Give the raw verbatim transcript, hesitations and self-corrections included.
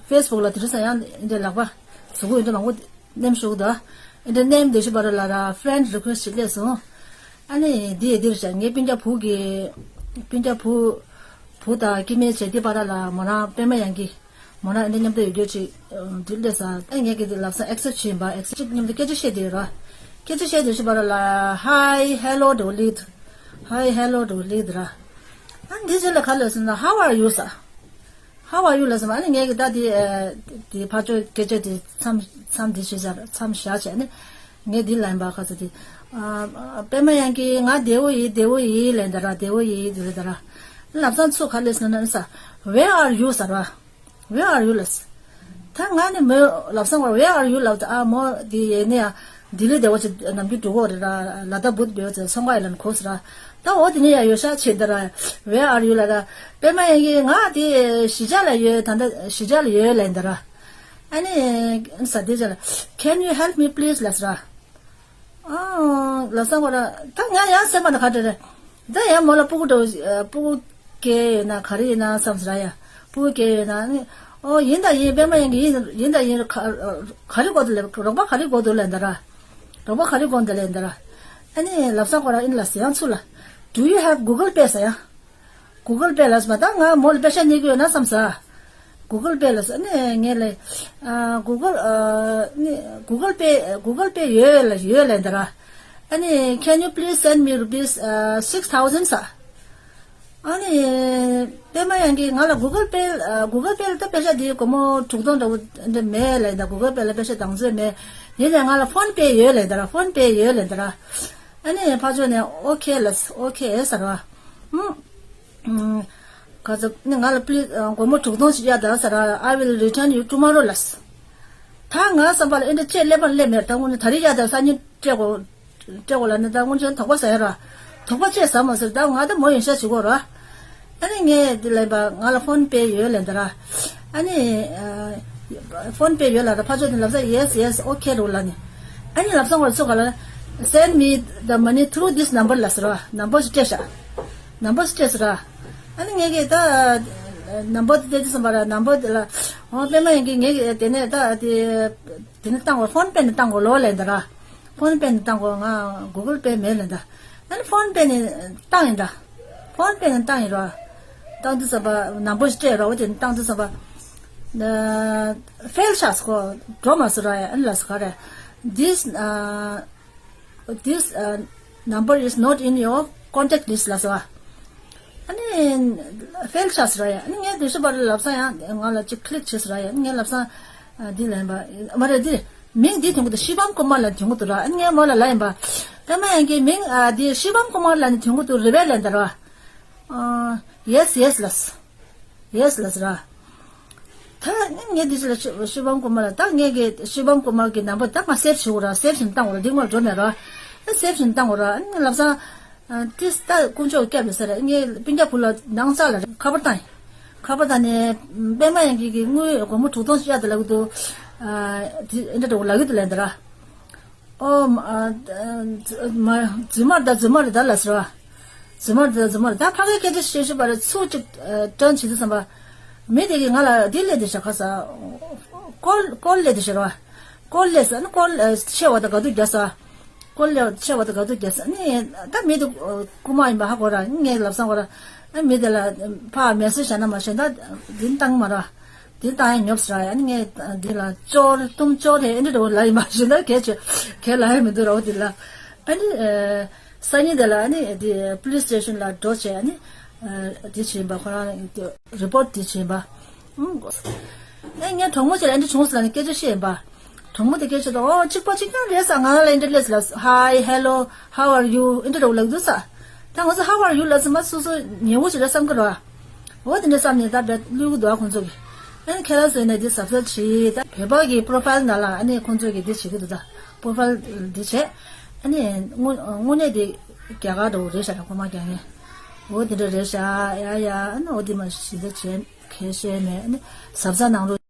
ཕེ་སི་བུག་ལ་དེ་རིང་སང་ཡང་འདི་འདྲའི་ལག་པ་གཟུགས་པོ་འདི་འདྲ་མང་པོ་མནན་བཞག་འདུག་ཨ་འདྲ་མནན་དེ་ཤི་བར་ལ་ར་ཕེ་རེན་ཌི་རི་ཀུ་ཨེ་སི་ཊི་ཞིག་སླེབས་སོང་། ཨ་ནི་འདི་ཡི་འདིར་བཞག་ངའི་སྤུན་ཀྱག་བུ་གི་སྤུན་ཀྱག་བུ་བུ་དང་སྐྱེ་དམན་བྱས་འདི་བར་ལ་མོ་རང་པད་མ་དབྱངས་སྐྱིད། མོ་རང་ཨེ་འདྲ་མཉམ་དུ་ཡོད་རྒྱུ་ཅིག་འདི་སླེབས་ས། ཨ་ངས་ཀྱི་འདི་ལབ་ས་ཨེག་སེབ་བྱས་ཡིན་པ། ཨེག་སེབ་མཉམ་དུ་སྐད་ཆ་བཤད་དེ་ཡོད་ར། སྐད་ཆ་བཤད་དེ་ཤི་བར་ལ་ཧའི་ཧེ་ལོ་འགྲོ་ལིག་ཧའི་ཧེ་ལོ་འགྲོ་ལིག་ར། ཨ་འདི་ཚོ་ལ་ག་ལབ་སོང་ན། How are you sir? How are you ལབ་སོང་། ཨ་ནི་ངས་ཀྱི་ད་དེ་དེ་ཕར་ཕྱོགས་སྐད་ཆ་དེ་མཚམས་མཚམས་འདི་བྱས་ཚར། མཚམས་བཞག་བྱས་ནས་ངས་འདི་ལབ་ཡིན་པ། ག་ཚོད་དེ་ཨ་པད་མ་དབྱངས་སྐྱིད་ང་བདེ་བོ་ཡིན། བདེ་བོ་ཡིན་ལབ་ཡིན་ད་ར། བདེ་བོ་ཡིན་དེ་རེད་ད་ར། ལབ་སང་ཚུར་ག་ལབ་སོང་ན་ས། Where are you sir? Where are you ལབ། ད་ང་ནི་མོས་ལབ་སང་བར་Where are you ལབ་ད། ཨ་མོ་དེ་ཡས་ནས་ཨ་ལྡི་ལི་བདེ་བོ་ཅིག་ནམ་རྒྱུན་འགྲོ་གི་རེད་ར། ལ་དྭགས་བུད་བེའོ་ཚེ་ཚོང་ཁང་ཡིན་ལ་ནི་གོ་སོང་ར། ད་འོ་དེ་ནས་ཡ་ཡོད་ཤག་བྱས་ད་ར། Where are you ལབ་ད། པད་མ་དབྱངས་སྐྱིད་ང་དེ་གཞིས་ཆགས་ལ་ཡོད། ད་ལྟ་གཞིས་ཆགས་ལ་ཡོད་ལབ་ཡིན་ད་ར། ཨ་ནི་ས་དེ་ཅག་ལ་Can you help me please ལབ་སོང་ར། ཨ་ལབ་སང་བར་ད་ང་ཡང་སེམས་པ་ན་ག་འདྲ་རེད། ད་ཡང་མོ་ལ་སྤུ་གུ་འདྲ་བོ་ཨ་སྤུ་གུ་སྐྱེས་ཡོད་ན་ག་རེ་ཡིན་ན་བསམ་སོང་ར་ཡ། སྤུ་གུ་སྐྱེས་ཡོད་ན་ནི། ཨོ་ཡིན་ད་ཡིན། པད་མ་དབྱངས་སྐྱིད་ཡིན་ཡིན་ད་ཡིན། ག་ག་རེ་དགོས་འདུག་ལབ། རོགས་པ་ག་རེ་དགོས་འདུག་ལབ་ཡིན་ད་ར། རོགས་པ་ག་རེ་དགོས་འདུག་ལབ་ཡིན་ད་ར། ཨ་ནི་ལབ་སང་ཁོ་རང་ཨིན་ལ་ཟེར་ཡང་ཚུར་ལ། Do you have Google Pay ཟེར་ཡ། Google Pay ལབ་སོང་། ད་ང་མོ་ལ་པེ་ཤ་སྙེག་གི་ཡོད་ན་བསམ་ས། Google Pay ལབ་སོང་། ཨ་ནི་ངས་ལབ། ཨ་Google ཨ་ནི་Google Pay Google Pay ཡོད་ལ་ཡོད་ལབ་ཡིན་ད་ར། ཨ་ནི་Can you please send me rupees ཨ་six thousand ཟེར། ཨ་ནི་པད་མ་དབྱངས་སྐྱིད་ང་ལ་Google Pay ཨ་Google Pay ལ་ད་པེ་ཤ་དེ་སྒོར་མོ་དྲུག་སྟོང་འདྲ་བོ་འདི་མེད་ལབ་ཡིན་ད། Google Pay ལ་པེ་ཤ་དང་ཚོད་མེད། ཡིན་ནའི་ང་ལ་ཕོན་པེ་ཡོད་ལབ་ཡིན་ད་ར། ཕོན་པེ་ཡོད་ལབ་ཡིན་ད་ར། ཨ་ནི་ཕར་ཕྱོགས་ནས་ཨོ་ཁེ་ལབ། ཨོ་ཁེ་ཟེར་བ། ཨུམ། ཨུམ། ག་ཚོད་ནི་ང་ལ་པི་ལི་ཨ་སྒོར་མོ་དྲུག་སྟོང་ཞིག་གཡར་དང་ཟེར་ར། I will return you tomorrow ལབ། ད་ང་བསམ་པ་ལ་ཨེ་འདྲ་ཅེས་སླེབས་པ་སླེབས་མེད། ད་དངོས་གནས་ད་རེས་གཡར་དང་སང་ཉིན་སྤྲད་དགོས་སྤྲད་དགོས་ལབ་ནི། ད་དངོས་གནས་དོགས་པ་ཟ་ཡ་ར། དོགས་པ་ཅེས་ཟ་མ་ཟེར། ད་ང་ད་མོ་ཡིན་ཤག་བྱེད་དགོས་ར། ཨ་ནི་ངས་འདི་ལབ་པ་ང་ལ་ཕོན་པེ་ཡོད་ལབ་ཡིན་ད་ར། ཨ་ནི་ཨ་ཕོན་པེ་ཡོད་ལབ་ར། ཕར་ཕྱོགས་དེ་ལབ་ས་Yes yes okay རོ་ལབ་ནི། ཨ་ནི་ལབ་སོང་བར་ཚུར་ག་ལ། Send me the money through this number ལབ་ཟེར་བ། ནམ་བར་ཞིག་སྤྲད་ཤག་ནམ་བར་ཞིག་སྤྲད་ཟེར་ར། ཨ་ནི་ངས་ཀྱིས་ད་ནམ་བར་དེ་སྤྲད་དུས་ཙམ་པ་ར། ནམ་བར་དེ་ལ་ཨོ་པད་མ་དབྱངས་སྐྱིད་ངས་ཀྱིས་དེ་ནས་ད་དེ་དེ་ནས་བཏང་བ། ཕོན་པེ་ནས་བཏང་དགོས་ལོ་ལབ་ཡིན་ད་ར། ཕོན་པེ་ནས་བཏང་དགོས། ང་Google Pay མེད་ལབ་ཡིན་ད། ཨ་ནི་ཕོན་པེ་ནས་བཏང་ཡིན་ད། ཕོན་པེ་ནས་བཏང་ཡིན་ར། བཏང་དུས་ཙམ་པ་ནམ་བར་ཞིག་སྤྲད་ར། འོ་དེ་ནས་བཏང་དུས་ཙམ་པ་ཨ་ཕེལ་ཤག་ཟེར་གོ། འགྲོ་མ་སོང་ར་ཡ། ཨ་ནི་ལབ་སོང་ག་རེ། This ཨ། This uh, number is not in your contact list ལབ་སོང་བ། ཨ་ནི་ཕེལ་ཆགས་སོང་ར་ཡ། ཨ་ནི་ངས་དེ་ཤི་བར་ལབ་ས་ཡང་ང་ལ་ཅིག་click བྱས་སོང་ར་ཡ། ཨ་ནི་ངས་ལབ་ས་ཨ་འདི་ལབ་ཡིན་པ། མ་རེད། འདི་མིང་འདི་ཐོན་གི་འདུག་ཤི་བམ་ཀུ་མར་ལབ་ཐོན་གི་འདུག་ར། ཨ་ནི་ངས་མོ་ལ་ལབ་ཡིན་པ། པད་མ་དབྱངས་སྐྱིད་མིང་ཨ་འདི་ཤི་བམ་ཀུ་མར་ལབ་ནི་ཐོན་གི་འདུག་རེད་པས་ལབ་ཡིན་ད་ར། ཨ་yes yes ལབ་སོང་། Yes ལབ་སོང་ར། ད་ངས་འདི་ཚོ་ལ་ཤི་ཤི་བམ་ཀུ་མར་ལ། ད་ངས་ཀྱི་ཤི་བམ་ཀུ་མར་གྱི་ནམ་བར་ད་ང་སེབ་བྱེད་དགོས་ར། སེབ་བྱེད་བཏང་དགོས་ར། འདི་ངོ་འགྲོ་མེད་ར། ཨ་སེབ་བྱེད་བཏང་དགོས་ར། ཨ་ནི་ལབ་སང་ཨ་ཏིས་ད་དཀོན་མཆོག་སྐྱབས་ཡོད་ས་རེད། ངས་སྤུན་ཀྱག་བུ་ལ་ནང་ས་ལ་ཁ་པར་བཏང་ཡིན། ཁ་པར་བཏང་ནས་པད་མ་དབྱངས་སྐྱིད་ཀྱི་དངུལ་སྒོར་མོ་དྲུག་སྟོང་ཞིག་གཡར་དང་ལབ་ཀྱི་འདུག་ཨ་དེ་འདྲ་འདྲ་བོ་ལབ་ཀྱི་འདུག་ལབ་ཡིན་ད་ར། ཨོ་མ་ཨ་མ་རྫུན་མ་རེད་ད། རྫུན་མ་རེད་ད་ལབ་སོང་ར། རྫུན་མ་རེད་ད། རྫུན་མ་རེད་ད། ཕ་གིའི་སྐད་ཆ་བཤད་བཤད་པ་རེད། ཚུར་ཅིག་ཨ་ཊརན་བྱེད་དུས་ཙམ་པ། མི་དེ་གིས་ང་ལ་འདི་སླེབས་བསྡད་ཤག་ཁ་ས། ཀོལ་ཀོལ་སླེབས་བསྡད་ཤག་ར། ཀོལ་སླེབས་ས་ནི་ཀོལ་ཨ་ཆེ་བ་དང་དགའ་སྡུག་རྒྱག་ས། ཀོལ་སླེབས་ཆེ་བ་དང་དགའ་སྡུག་རྒྱག་ས་ནི། ད་མི་དེ་ཨ་རྐུན་མ་ཡིན་པ་ཧ་གོ་ར། ངས་ལབ་སང་གོ་ར། ཨ་མི་དེ་ལ་ཕར་མེ་སེཇ་བྱས་ན་མ་བྱས་ད་འདི་བཏང་མ་ར། དེ་ལྟ་ཡང་ཉོབ་སྲིད་ར། ཨ་ནི་ངས་འདི་ལ་ཅོར་གཏུམ་ཅོར་དེ་ཨེ་འདྲ་འདྲ་བོ་ལ་ཡིན་མ་ཞུ་ན་གལ་ཆེ་གལ་ལ་ཡང་མི་འདུག་ར། འོ་དེ་ལ་ཨ་ནི་ཨ་སང་ཉིན་དེ་ལ་ཨ་ནི་དེ་པོ་ལིས་སི་ཊེ་ཤན་ལ་འགྲོ་བྱས། ཨ་ནི་ཨ་དེ་བྱས་ཡིན་པ། ཁོ་རང་རི་པོར་ཊི་དེ་བྱས་ཡིན་པ། ཨ་ངས་གྲོགས་མོ་ཅིག་ལ་ཨེ་འདྲ་བྱུང་སོང་ལབ་ནས་སྐད་ཆ་བཤད་ཡིན་པ། གྲོགས་མོ་དེ་སྐད་ཆ་དང་། ཨོ་གཅིག་པ་གཅིག་རྐྱང་རེད་ས། ང་ལ་ཨེ་འདྲ་སླེབས་ལ། Hi hello how are you ཨེ་འདྲ་འདྲ་བོ་ལབ་འདུག་ས། ད་ང་ཚོ་How are you ལབ་ཙམ་པ་སོ་སོ་ཉེ་བོ་ཞིག་རེད་བསམ་གི་རེད་བ། འོ་དེ་འདྲ་བསམ་ནས་ད་བེད་བླུག་གི་འདུག་ཨ་ཁོང་ཚོ་གིས། ཨ་ནི་ཁྱེད་རང་ཚོས་ནས་འདི་ཟབ་ཟབ་བྱེད། ད་བོད་པ་གི་པོ་རོ་ཕའིལ་ནང་ལ་ཨ་ནི་ཁོང་ཚོ་གིས་འདི་བྱེད་ཀྱི་འདུག་ད་པོ་རོ་ཕའིལ་འདི་བྱས། ཨ་ནི་དངོས་དངོས་གནས་དེ་རྒྱ་གར་འདྲ་བོ་རེད་ཤག་ར། ཁོ་མ་རྒྱག་མཁན། འོ་དེ་འདྲ་རེད་ཤག་ཡ་ཡ། ཨ་ནི་འོ་དེ་མ་ཞིག་ད་བྱས་ཁས་བཤད་ནས་ཨ་ནི་ཟབ་ཟབ་གནང་རོགས།